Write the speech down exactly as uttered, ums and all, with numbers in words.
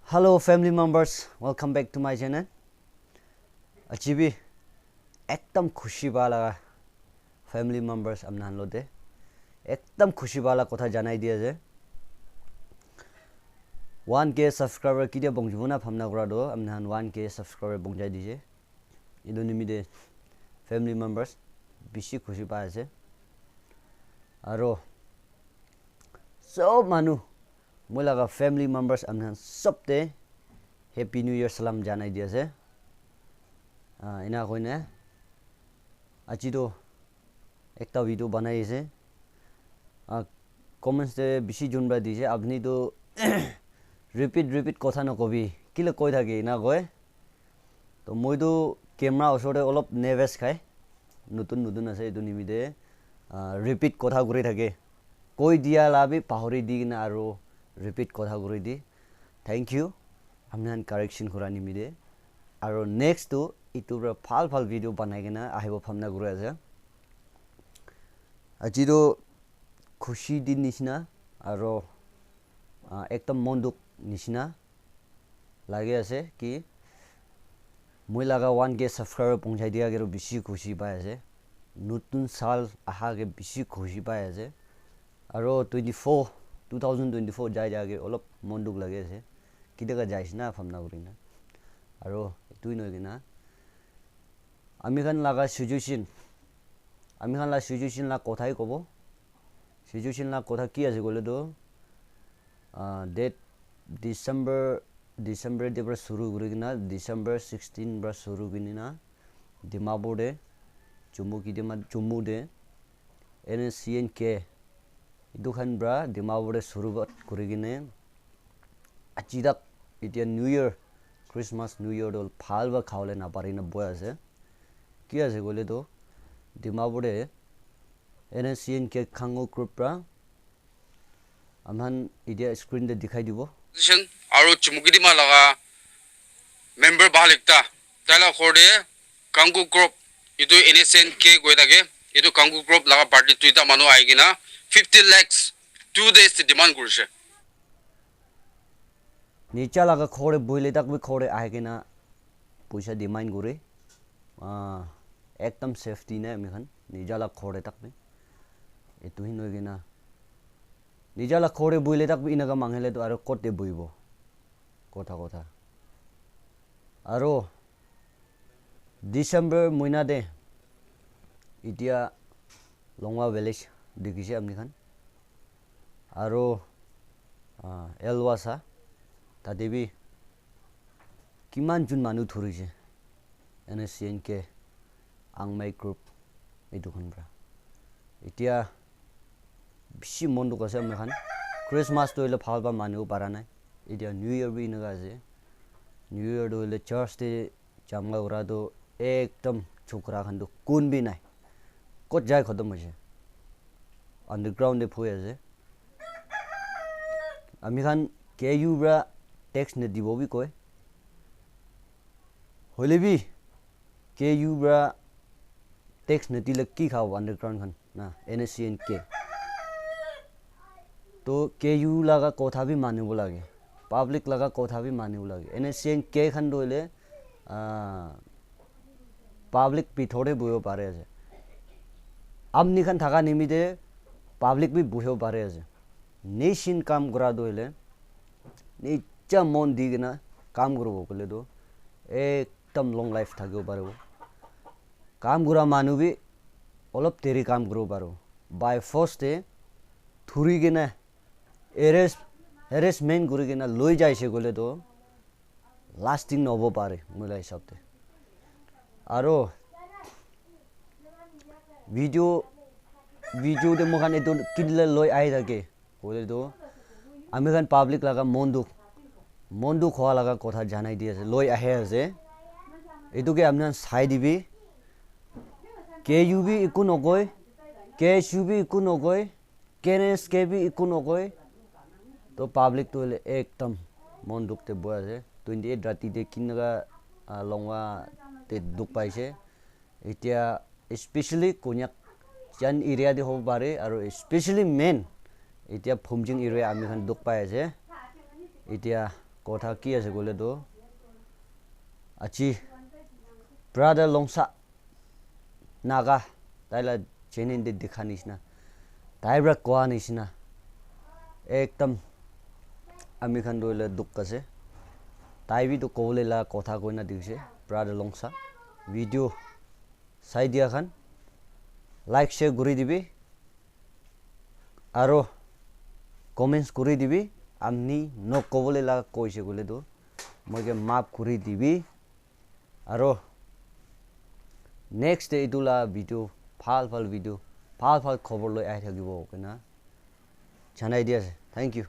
Hello family members, welcome back to my channel. Aji bi ekdam khushi pa laga family members apni khan lo te ekdam khushi pa la kotha janai di ase. One K subscriber kitia pongjibo na bhabna kura toh apni khan one K subscriber pongjai dise. Etu nimite family members bishi khushi pai ase. Aro sob manu, moi laga family members apni khan sob te Happy New Year salam janai di ase. Ah, ena koine aji toh ekta video banai ase. Ah, comments te bishi jun para dise, apni toh repeat repeat kotha nakobi, kile koi thake ena koi. To moi toh camera osor te olop nervous khai, notun notun ase, etu nimite ah, repeat kotha kuri thake, koi dia la bi pahori di kena aro repeat kotha kuri di. Thank you, apni khan correction kura nimite. Aro next toh etu para bhal bhal video banai kena ahibo bhabna kuri ase. Aji toh khushi din nishina aro ah, ekdam mon dukh nishina lagi ase ki moi laga one K subscriber pongjai dia ke toh bishi khushi pai ase. Notun sal aha ke bishi khushi pai ase. Aro twenty four, two thousand twenty four jai dia ke olop mon dukh lagi ase. Kitia ka jai ase na bhabna kuri na. Aro etu noi kena ami khan laga situation, ami khan la situation la kotha hi kobo. Situation la kotha ki ase koile toh, ah, date December, December te para shuru kuri kena, December sixteen para shuru kuri kena, Dimapur te, Chumukidima, Chumu te, N S C N K, etu khan para Dimapur te shuru kuri kena, aji tak etia New Year, Christmas, New Year toh bhal para khabole napari na bohi ase. Ki ase koile toh, Dimapur te N S C N K Khango group para ami khan etia screen te dikhai dibo. Aro Chumukidima laga member bhal ekta, tai la ghor te Kangku Group, etu N S C N K koi thake, etu Kangku Group laga party duita manu ahi kena fifty lakhs two days te demand kurise. Nija laga ghor te bohile tak bi ghor te ahi kena poisa demand kure. Ah, ekdam safety nai ami khan. Nija laga ghor te tak bi. Etu hi noi kena. Nija laga ghor te bohile tak bi enaka mangile toh aro kot te bohibo. Kotha kotha. Aro December moina te etia Longwa village dikhise apni khan. Aro, ah, Elwasa, tate bi kiman jun manu thurise, N S C N K, Angmai group, etu khan pra. Etia bishi mon dukh ase ami khan. Christmas toh hoile bhal pa manibo para nai. Etia New Year bi enika ase. New Year toh hoile church te Jamga ura tu ekdam chokra khan tu kun bi nai. Kot jai khatam hoise. Underground te phui ase. Ami khan K U pra tax nadibo bi koi. Hoile bi K U pra tax nadile ki khabo underground khan na N S C N K. To K U laga kotha bi manibo lage. Public laga kotha bi manibo lage. N S C N K khan toh hoile, ah, public bithor te buhibo pare ase. Amni khan thaka nimite public bi buhibo pare ase. Nation kam kura toh hoile, nija mon di kena kam kuribo koile toh ekdam long life thakibo paribo. Kam kura manu bi olop deri kam kuribo paribo. By force te thuri kena arrest, harassment kuri kena loi jaise koile toh lasting nohobo pare, moi la hisab te. Aro video, video te moi khan etu kidla loi ahi thake koile toh ami khan public laga mon dukh, mon dukh hua laga kotha janai di ase, loi ahi ase. Etu ke ami khan sai dibi, K U bi eku nokoi, K S U bi eku nokoi, K N S K bi eku nokoi, to public tu hoile ekdam mon dukh te bohi ase. Twenty eight rati te kinaka, ah, Longwa te dukh paise. Etia especially Konyak Chan area te hobo pare, aru especially main etia Phumjing area ami khan dukh pai ase. Etia Kotha ki ase koile tu, aji brother Longsa Naga, tai la channel te dikha nishina, tai pra koa nishina, ekdam ami khan tu hoile dukh ase. Tai bi tu kobole la kotha koina dikhi ase, brother Longsa. Video sai dia khan like, share kuri dibi, aro comments kuri dibi. Amni nok kobole la koise koile tu moi ke maaf kuri dibi. Aro next day etu la video, bhal bhal video, bhal bhal khobor loi ahi thakibo koina janai di ase. Thank you.